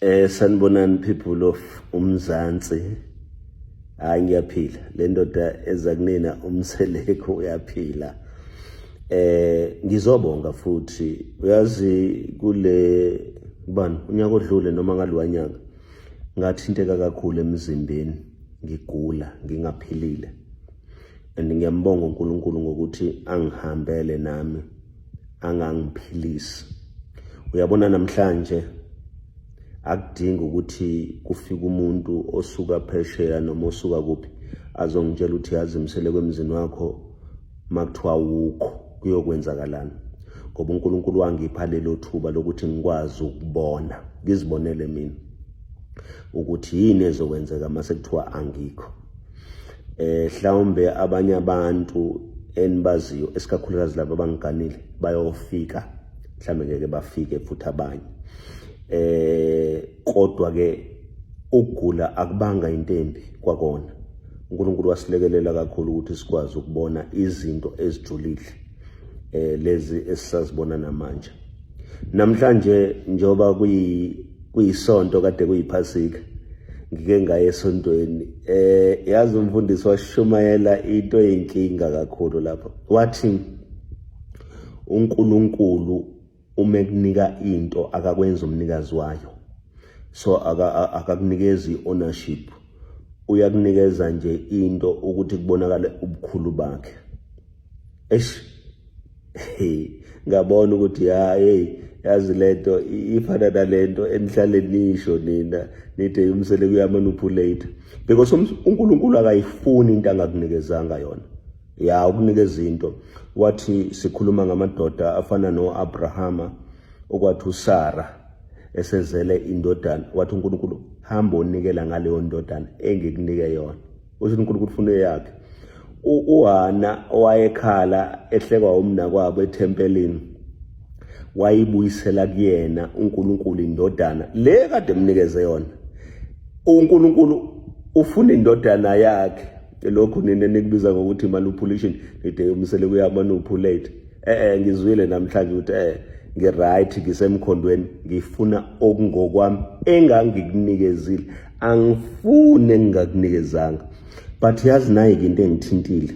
Sanibonani people of uMzansi. Hayi, ngiyaphila. Le ndoda eza kunina, uMseleku, uyaphila. Ngizobonga futhi, uyazi, kule bani unyaka odlule noma ngaliwanyaka ngathinteka kakhulu emzimbeni, ngigula, ngingaphilile. And ngiyambonga uNkulunkulu ngokuthi angihambele nami, angangiphilisi. Uyabona, namhlanje akudingi ukuthi kufike umuntu osuka phesheya noma osuka kuphi azongitshela ukuthi, yazi Mseleku, emzini wakho makuthiwa wukho kuyokwenzakalani, ngoba uNkulunkulu wangipha lelo thuba lokuthi ngikwazi ukubona, ngizibonele mina ukuthi yini ezokwenzeka mase kuthiwa angikho. Hlawumbe abanye abantu enibaziyo, esikakhulukazi laba abangiganile, bayofika, mhlambe ngeke bafike futhi abanye. Kodwa ke ukugula akubanga into embi kwakona. UNkulunkulu wasilekelela kakhulu ukuthi sikwazi ukubona izinto ezijulile lezi esisazibona namanje. Namhlanje njengoba kuyisonto, kade kuyiphasika, ngike ngaye esontweni. Yazi, umfundisi washumayela into eyinkinga kakhulu lapho. Wathi uNkulunkulu uma ekunika into akakwenza umnikazi wayo, so akakunikezi ownership, uyakunikeza nje into ukuthi kubonakale ubukhulu bakhe. Eish, ngabona ukuthi ya, hey, yazi lento ifana nalento enihlale nisho nina, nithi uMseleku uyamanipulate, because uNkulunkulu akayifuni into angakunikezanga yona. Ya, ukunikeza into. Wathi sikhuluma ngamadoda afana noAbrahama, okwathi uSara esezele indodana, wathi uNkulunkulu, hamba onikela ngaleyo ndodana engikunike yona. Usho uNkulunkulu ufuna eyakhe. UHana owayekhala ehlekwa umnakwabo ethempelini, wayibuyisela kuyena uNkulunkulu indodana le kade emnikeze yona. uNkulunkulu ufuna indodana yakhe. Lokhu nina nikubiza ngokuthi manipulation, nide uMseleku uyamanipulate. Ngizwile namhlanje ukuthi ngiright, ngisemkhondweni. Ngifuna okungokwami engangikunikezile, angifuni engingakunikezanga. But yazi, nayi into engithintile.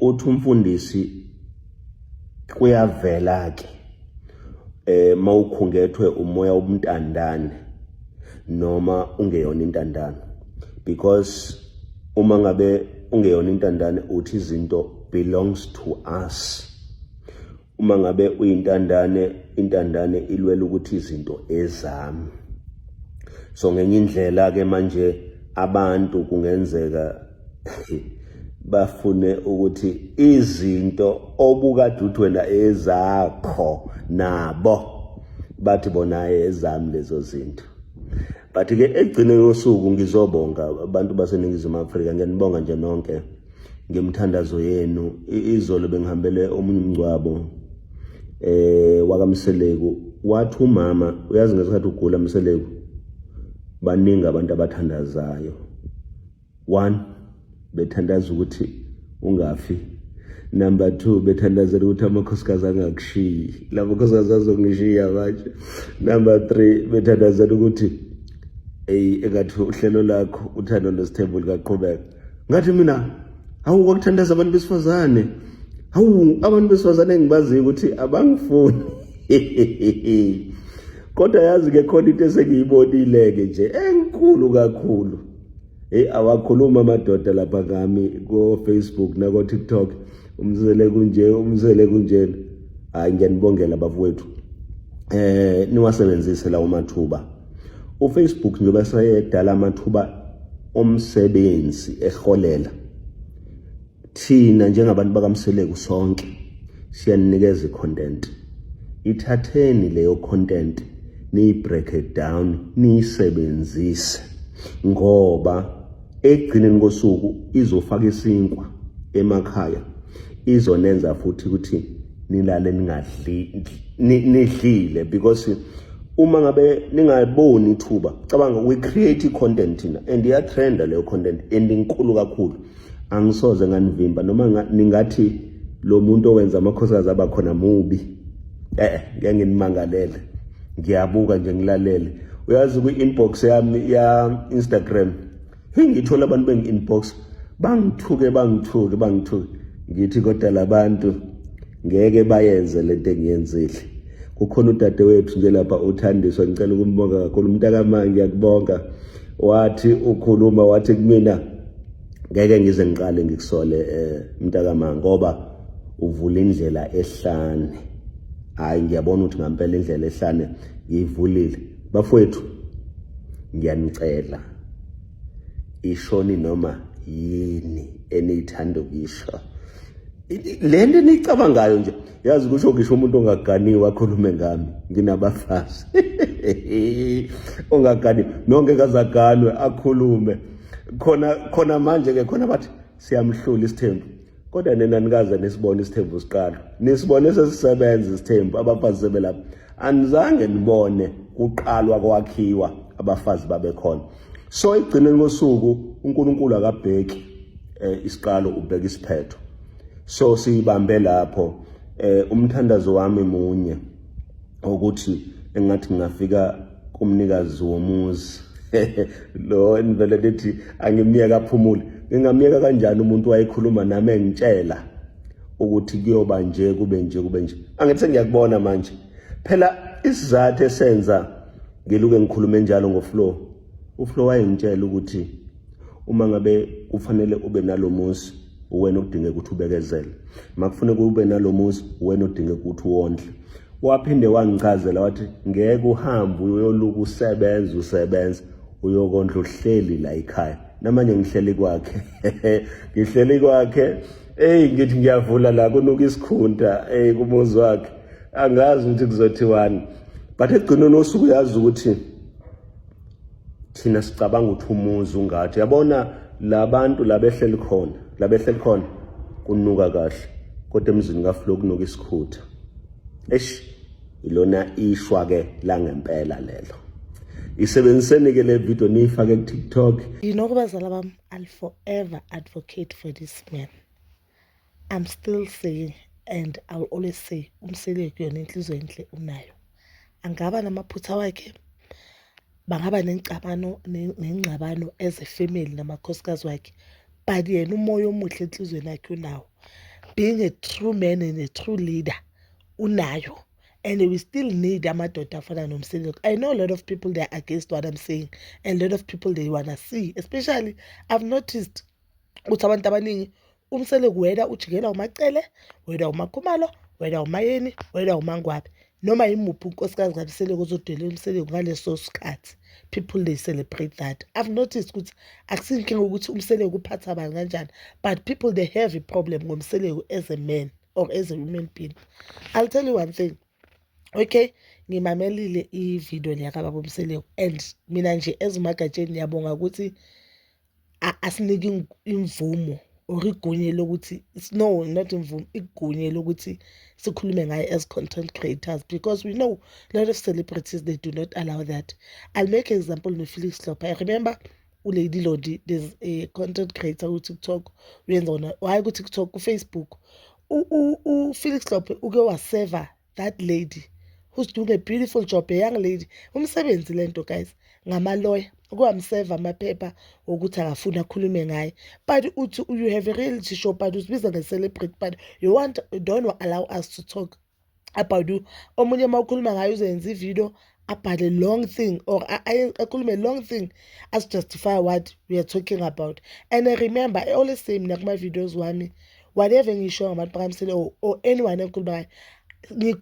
Uthi umfundisi kuyavela ke mawukhungethwe umoya wobuntandane noma ungeyona intandane, because uma ngabe ungeyona intandane uthi izinto belongs to us. Uma ngabe uyintandane, intandane ilwela ukuthi izinto ezami. So ngenye indlela ke manje abantu kungenzeka bafune ukuthi izinto obukade uthi wena ezakho, nabo bathi bona ezami lezo zinto. But ke ekugcineni kosuku ngizobonga abantu baseNingizimu Afrika, ngiyanibonga nje nonke ngemthandazo yenu. Izolo bengihambele omunye umngcwabo wakaMseleku. Wathi umama, uyazi, ngesikhathi ugula Mseleku, baningi abantu abathandazayo. One, bethandaza ukuthi ungafi. Number two, bethandazela ukuthi amakhosikazi angakushiyi, la makhosikazi azongishiya manje. Number three, bethandazela ukuthi eyi, engathi uhlelo lakho Uthando Nesithembu likaqhubeka. Ngathi mina, hawu, kwakuthandaza abantu besifazane. Hawu, abantu besifazane engibaziyo ukuthi abangifuni. Kodwa yazi ke, khona into esengiyibonile-ke nje enkulu kakhulu. Hey, awakhuluma amadoda lapha ngami ko-Facebook nako-TikTok, uMseleku nje, uMseleku njena. Hayi, ngiyanibongela bafowethu, niwasebenzise lawo mathuba. UFacebook njengoba seyedala amathuba omsebenzi eholela thina njengabantu bakaMseleku sonke, siyaninikeza i-content. Ithatheni leyo content, niyi-break it down, niyisebenzise, ngoba ekugcineni kosuku izofaka isinkwa emakhaya, izonenza futhi ukuthi nilale ningadli, nidlile, because uma ngabe ningayiboni ithuba, cabanga, we create i-content thina and iyatrenda leyo content and inkulu kakhulu. Angisoze nganivimba noma ningathi lo muntu owenza amakhosikazi abakhona mubi. Ngeke nginimangalele. Ngiyabuka nje, ngilalele. Uyazi, kwi-inbox yami ya Instagram, hey, ngithola abantu bengi-inbox bangithuke, bangithuke, bangithuke. Ngithi kodwa labantu ngeke bayenze lento engiyenzile. Kukhona udadewethu nje lapha, uThandiswa, ngicela ukumbonga kakhulu, umntakama, ngiyakubonga. Wathi ukhuluma, wathi kumina, "Ngeke ngize ngiqale ngikusole, mntakama, ngoba uvula indlela ehlane." Hayi, ngiyabona ukuthi ngampela indlela ehlane ngiyivulile. Bafowethu, ngiyanicela, ishoni noma yini eniyithanda ukuyisho, le nto eniyicabangayo nje. Yazi, kusho ngisho umuntu ongaganiwe akhulume ngami, nginabafazi, ongaganiwe nonke kazaganwe akhulume khona khona. Manje ke khona bathi siyamhlula isithembu, kodwa nina nikaze nisibone isithembu siqala, nisibone sesisebenza isithembu, abafazi sebelapha. Anizange nibone kuqalwa kwakhiwa, abafazi babekhona. So ekugcineni kosuku uNkulunkulu akabheki isiqalo, ubheka isiphetho. So siyibambe lapho. Umthandazo wami munye, ukuthi engathi ngingafika kumnikazi womuzi lo enivele lithi angimyeka aphumule. Ngingamyeka kanjani umuntu wayekhuluma nami engitshela ukuthi kuyoba nje, kube nje, kube nje? Angithi sengiyakubona manje. Phela isizathu esenza ngiluke ngikhulume njalo ngoFlo, uFlo wayengitshela ukuthi uma ngabe kufanele ube nalomuzi, uwena okudingeka ukuthi ubekezele. Makufuneka ube nalomuzi, uwena odingeka ukuthi uwondle. Waphinde wangichazela wathi ngeke uhambe uyoluka usebenza, usebenza uyokondla uhleli la ekhaya. Namanje ngihleli kwakhe, ngihleli kwakhe. Ey, ngithi ngiyavula la, kunuka isikhunta, ey, kumuzi wakhe. Angazi ukuthi kuzothiwani, but ekugcineni osuku uyazi ukuthi thina sicabanga ukuthi umuzi ungathi, yabona, labantu labehleli khona, labehleli khona kunuka kahle, kodwa emzini kaFlo kunuka isikhutha. Eish, ilona ishwa ke langempela lelo. Isebenziseni ke le video, niyifake ku TikTok. You know, bazala bam, I'll forever advocate for this man. I'm still saying and I'll always say, uMseleku yona inhliziyo enhle unayo. Angaba namaphutha wakhe, bangaba nengxabano, nengxabano as a family namakhosikazi wakhe, but yena umoya omuhle enhliziyweni yakhe unawo. Being a true man and a true leader unayo, and we still need amadoda afana noMseleku. I know a lot of people, they are against what I'm saying, and a lot of people, they wanna see, especially I've noticed ukuthi abantu abaningi, uMseleku wena ujikela uMaCele, wena uMaKhumalo, wena uMaYeni, wena uMaNgwabe, noma yimuphi unkosikazi kaMseleku ozodelela uMseleku ngaleso sikhathi, people, they celebrate that. I've noticed ukuthi akusinkinga ukuthi uMseleku uphatha abantu kanjani, but people, they have a problem ngoMseleku as a man or as a human being. I'll tell you one thing, okay? Ngimamelile i-video leyakababa uMseleku, and mina nje as uMagatsheni ngiyabonga ukuthi asinike imvumo or igunya lokuthi, no, not imvumo, igunya lokuthi sikhulume ngaye as content creators, because we know a lot of celebrities, they do not allow that. I'll make an example noFelix Hlophe. I remember uLady Lodi, there's a content creator ku-TikTok, uyenza wona, hhayi ku-TikTok, ku-Facebook. UFelix Hlophe uke waseva that lady who's doing a beautiful job, a young lady, umsebenzi lento guys, ngamaloya ukwamseva amaphepha wokuthi akafuni akhulume ngaye. But uthi you have a reality show, but uzibiza nge-celebrity, but you don't allow us to talk about you. Omunye uma ukhuluma ngayo uzoyenza ividiyo, abhale long thing or akhulume long thing asi-justify what we are talking about. And I remember, I always say mina kuma-videos wami, whatever ngisho ngabantu bakaMseleku or anyone engikhuluma ngayo,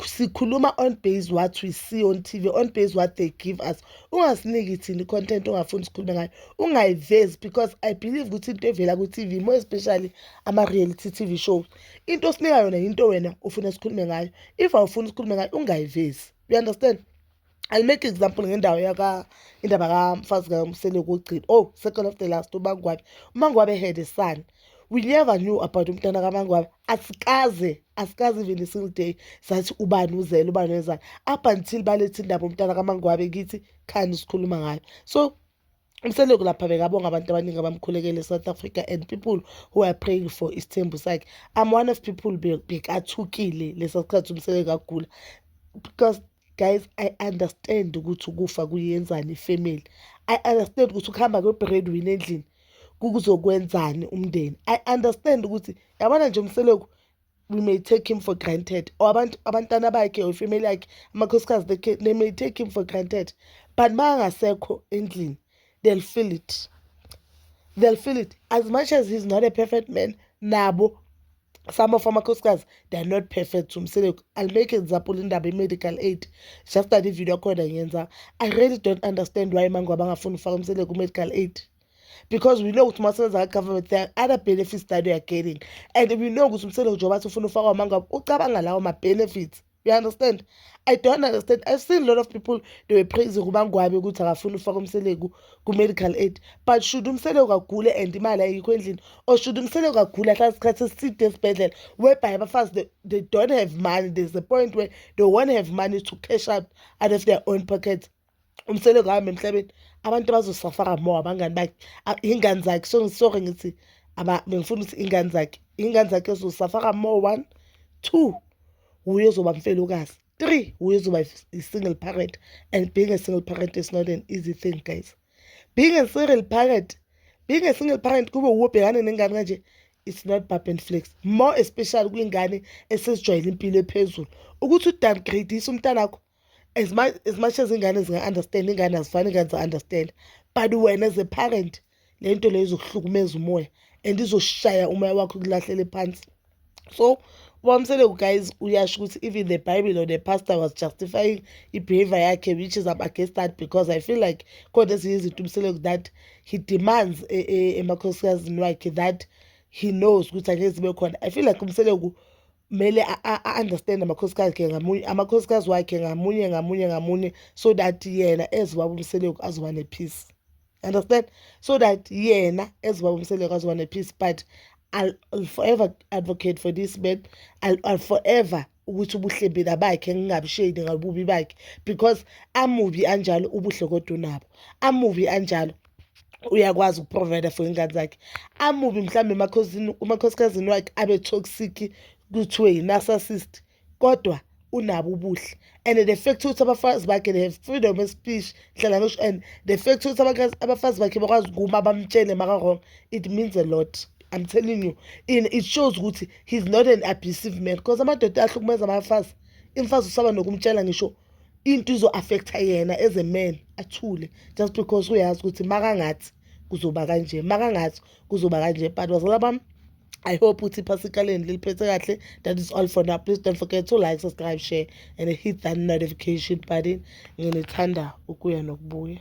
sikhuluma on base what we see on TV, on base what they give us. Ungasiniki thina i-content ongafuni sikhulume ngayo, ungayivezi, because I believe ukuthi into evela ku-TV, more especially ama-reality TV shows, into osinika yona into wena ufuna sikhulume ngayo. If awufuni sikhulume ngayo, ungayivezi, you understand? I'll make example ngendawo yaka indaba kamfazi kaMseleku wokugcina, oh, second of the last, uMaNgwabe. UMaNgwabe had a son. We never knew about umntwana kaMaNgwabe. Asikaze, asikaze even a single day sathi ubani uzele, ubani wenzani, up until baletha indaba umntwana kaMaNgwabe kithi khani sikhuluma ngayo. So uMseleku lapha bekabonga abantu abaningi abamkhulekele e-South Africa and people who are praying for isithembu sakhe. I'm one of people bekathukile lesa sikhathi uMseleku agula, because Guys, I understand ukuthi ukufa kuyenzani ifamily. I understand ukuthi ukuhamba kwe-breadwinner endlini kuzokwenzani umndeni. I understand ukuthi, yabona nje, uMseleku, we may take him for granted, or abantu, abantwana bakhe or ifamily yakhe, amakhosikazi, they may take him for granted, but makangasekho endlini, they'll feel it, they'll feel it. As much as he's not a perfect man, nabo some of amakhosikazi, they are not perfect. UMseleku, I'll make example, indaba i-medical aid. Just that ividiyo yakhona ngiyenza, I really don't understand why MaNgwabe angafuni ufaka uMseleku ku-medical aid, because we know ukuthi uma ka-government, there are other benefits that we are getting, and we know ukuthi uMseleku, njengoba athi ufuna ufakwa uMaNgwabe, ucabanga lawo ma-benefits. You understand? I don't understand. I've seen a lot of people, they were praising uMaNgwabe ukuthi akafuni ufaka uMseleku ku-medical aid, but should uMseleku agule and imali ayikho endlini, or should uMseleku agule, ahlala isikhathi eside esibhedlela, whereby abafazi, they don't have money, there's a point where they won't have money to cash out of their own pockets, uMseleku ahambe emhlabeni, abantu bazosuffera more, abangani bakhe, iy'ngane zakhe. So sorry, ngithi bengifuna ukuthi iy'ngane zakhe zizosuffera more. One, two, uye ozoba mfelokazi. Three, uye ozoba i-single parent, and being a single parent is not an easy thing, guys. Being a single parent, being a single parent, kube wuwe obhekane nengane kanje, it's not pap and flakes, more especially kwingane esezijwayele impilo ephezulu, ukuthi udowngrade umntanakho. As much as ingane zinga-understand, ingane azifani, ingane zinga-understand, but wena as a parent, le nto leyo izokuhlukumeza umoya and izoshaya umoya wakho, kulahlele phansi. So uMseleku, guys, uyasho ukuthi even the Bible or the pastor was justifying i-behavior yakhe, which is, I'm against that, because I feel like khona ezinye izinto uMseleku that he demands emakhosikazini wakhe that he knows ukuthi angeke zibe khona. I feel like uMseleku kumele a-understand amakhosikazi akhe ngamunye, amakhosikazi wakhe ngamunye ngamunye ngamunye, so that yena as ubaba uMseleku azoba ne-peace, understand, so that yena as ubaba uMseleku azoba ne-peace. But I'll forever advocate for this man. I'll forever ukuthi ubuhle mina bakhe ngingabusheli ngabubi bakhe, because amubi anjalo, ubuhle kodwa unabo. Amubi anjalo, uyakwazi ukuprovide for ingane zakhe. Amubi mhlawumbe emakhosikazini wakhe, abe toxic, kuthiwe yi-narcissist, kodwa unabo ubuhle. And the fact ukuthi abafazi bakhe, they have freedom of speech, hlala ngisho, and the fact ukuthi abafazi bakhe bakwazi ukuma bamtshele maka-wrong, it means a lot, I'm telling you. It shows ukuthi he's not an abusive man, because amadoda ahlukumeza abafazi, imfazi usaba nokumtshela ngisho into izo-affecta yena as a man, athule just because uyazi ukuthi makangathi kuzoba kanje, makangathi kuzoba kanje. But bazala bami, I hope ukuthi iphasika leni liliphethe kahle. That is all for now. Please don't forget to like, subscribe, share and hit that notification button. Nginithanda ukuya nokubuya.